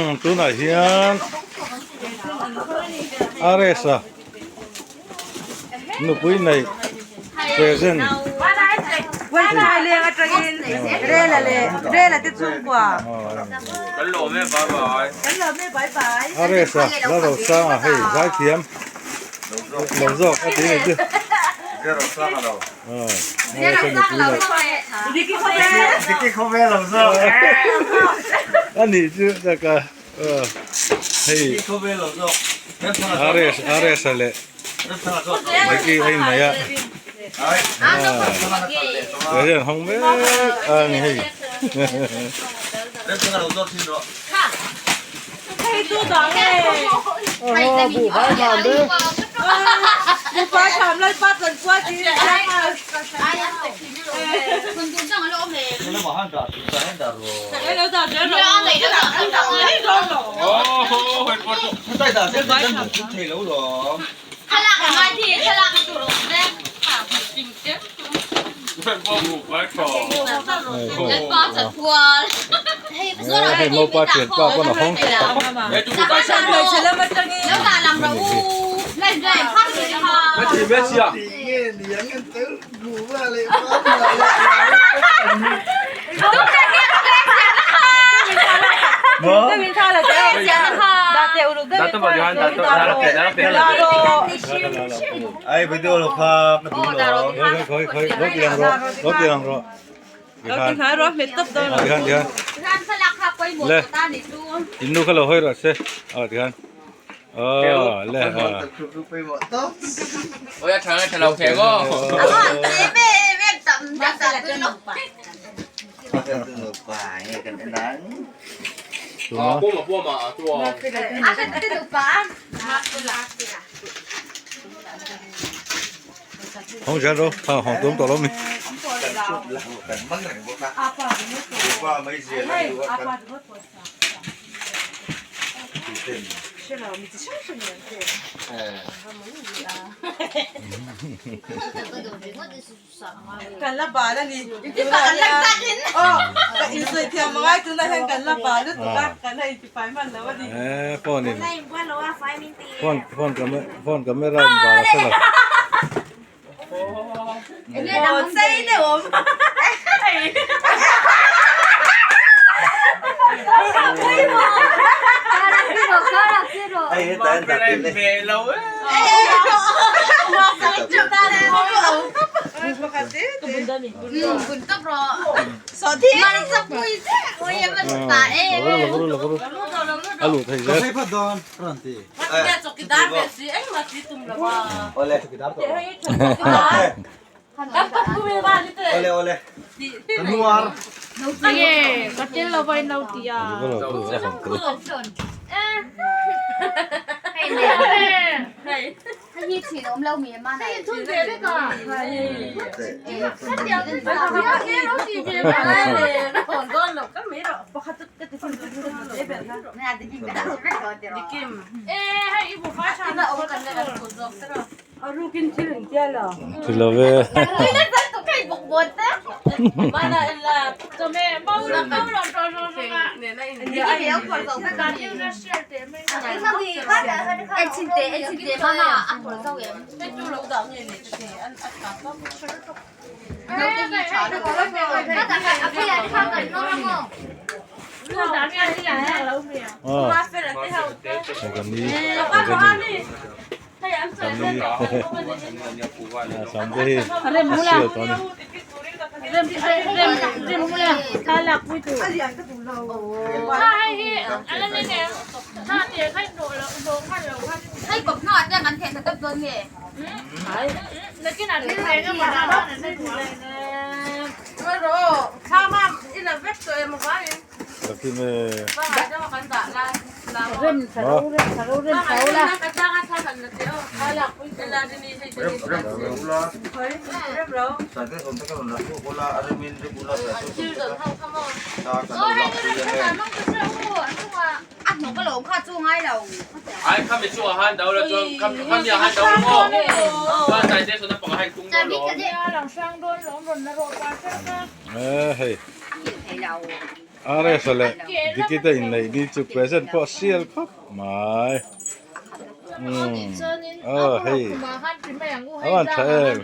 Tunah hian RS-a nupui nei present RS-a Lalrosanga hei zaithiam lo zawk a ti a ni chu. Ani chu taka hei RS RS a leh Diki a inneih a present hawng mek a ni hei. Hei naupa thian pa pawn a hawng Ai video lo kha ka tum lo. Khawi khawi lo ti lang rawh lo ti lang rawh tikhan tikhan tikhan le in nu kha lo hawi rawh se ah tikhan aw le ah. Không sao đâu, thằng hỏng tôm tỏ lắm mình. Kan la bal a ni. Tunah hian aw ka insawi thiam a ngai tunah hian kan la bal lutuk a kan la intifai hman lo a ni. Eh phone in phone phone camera phone camera in bal a hre lo. Aw chei deuh awm. A luh theih zel. Ti lo ve. Hei. RS leh Diki te inneih ni chu present pawh sial khawp mai. Umm aw hei a van tha em.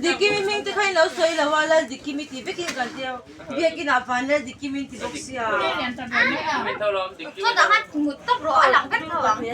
Dikimi hming te kha in lo sawi lo a, Lal Dikimi tih vekin kan tia, biakin ah van Lal Dikimi in ti bawk sia.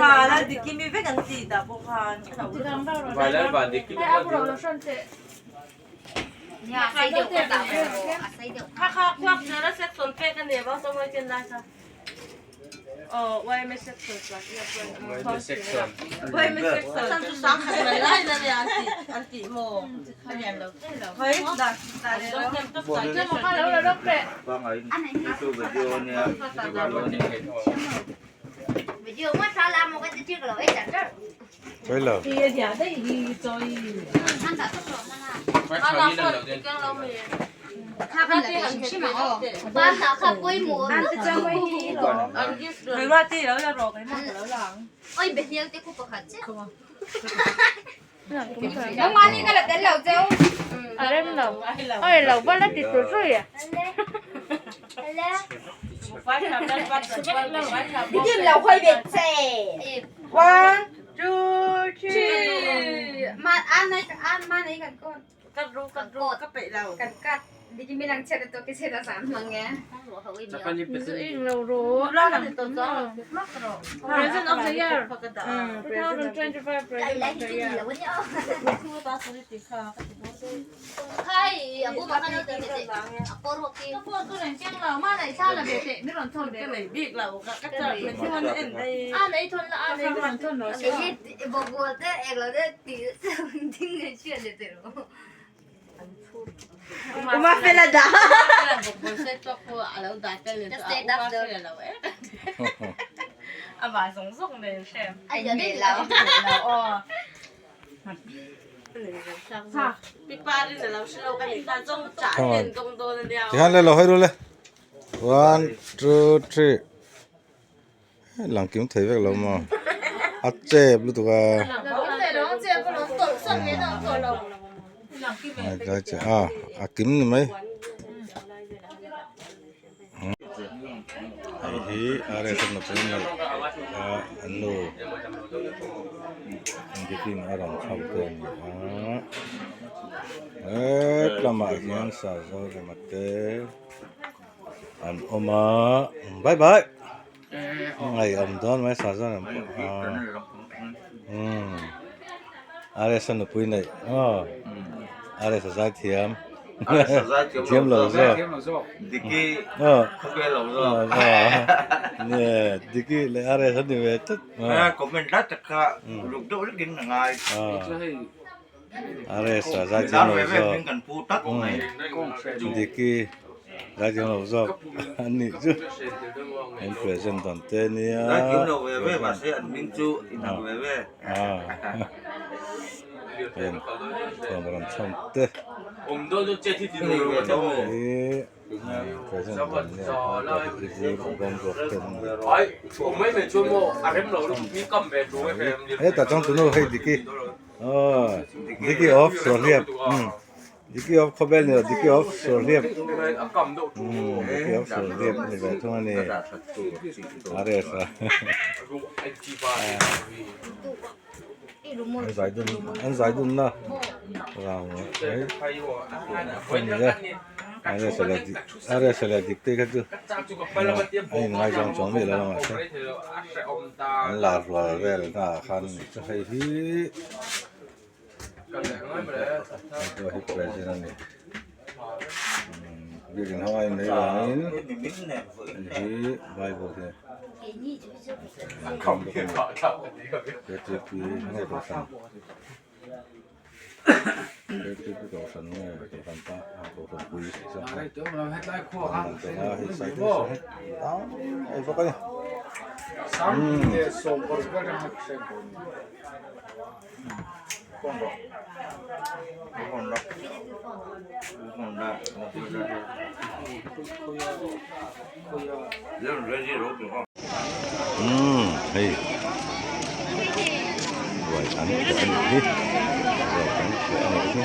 Kha Lal Dikimi vek an ti dah pawh khan. Kha kha khuak zela section pek a ni a, sawi chen lai kha. YMA section Sawi lo. Tikhan le lo hawi ru le one two three lang kim thei vek lo maw a chep lutuk a a kim ni mai. Hei hi RS nupui neih a an nu engtikin a rawn chho te a ni a hetlama hian sazaw rema te an awm a bye bye ngaihawm dawn mai sazaw rem pawh a umm RS nupui neih aw RS a zaithiam. Thiam lo zawk. Diki khawvel lo zawk. Nge Diki leh RS an ni ve tlat. Comment lai tak kha uluk deuh lekin a ngai. RS a zaithiam lo zawk. Kan pu tak mai. Diki zaithiam lo zawk an nih chu. An present dan te nia. Zaithiam lo ve ve mahse an hming chu inang ve ve. Heng thuam rawn chhawm te hi present dan nia hetah chuan tunu hei diki aw diki of suahhliap diki of khawvel ni lo diki of suahhliap diki of suahhliap a ni ve thung a ni RS a. An zai dun an zai dunna rang mai a ni e RS leh dik RS leh dik te kha chu a inngaizawng chuang miah lo a mahse an lar rual vel naah khan a nih chu hei hi hei pawh hi present a ni biakin ho a inlei vangin hei hi bible hi. Hei kohhran nge kohhran pa kohhran pui tih zawk a hei side ah sawn hei bawk a ni umm hei ruai an ṭhiah a nih hi ruai an ṭhiah a nih hi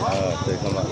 ah cheikhama.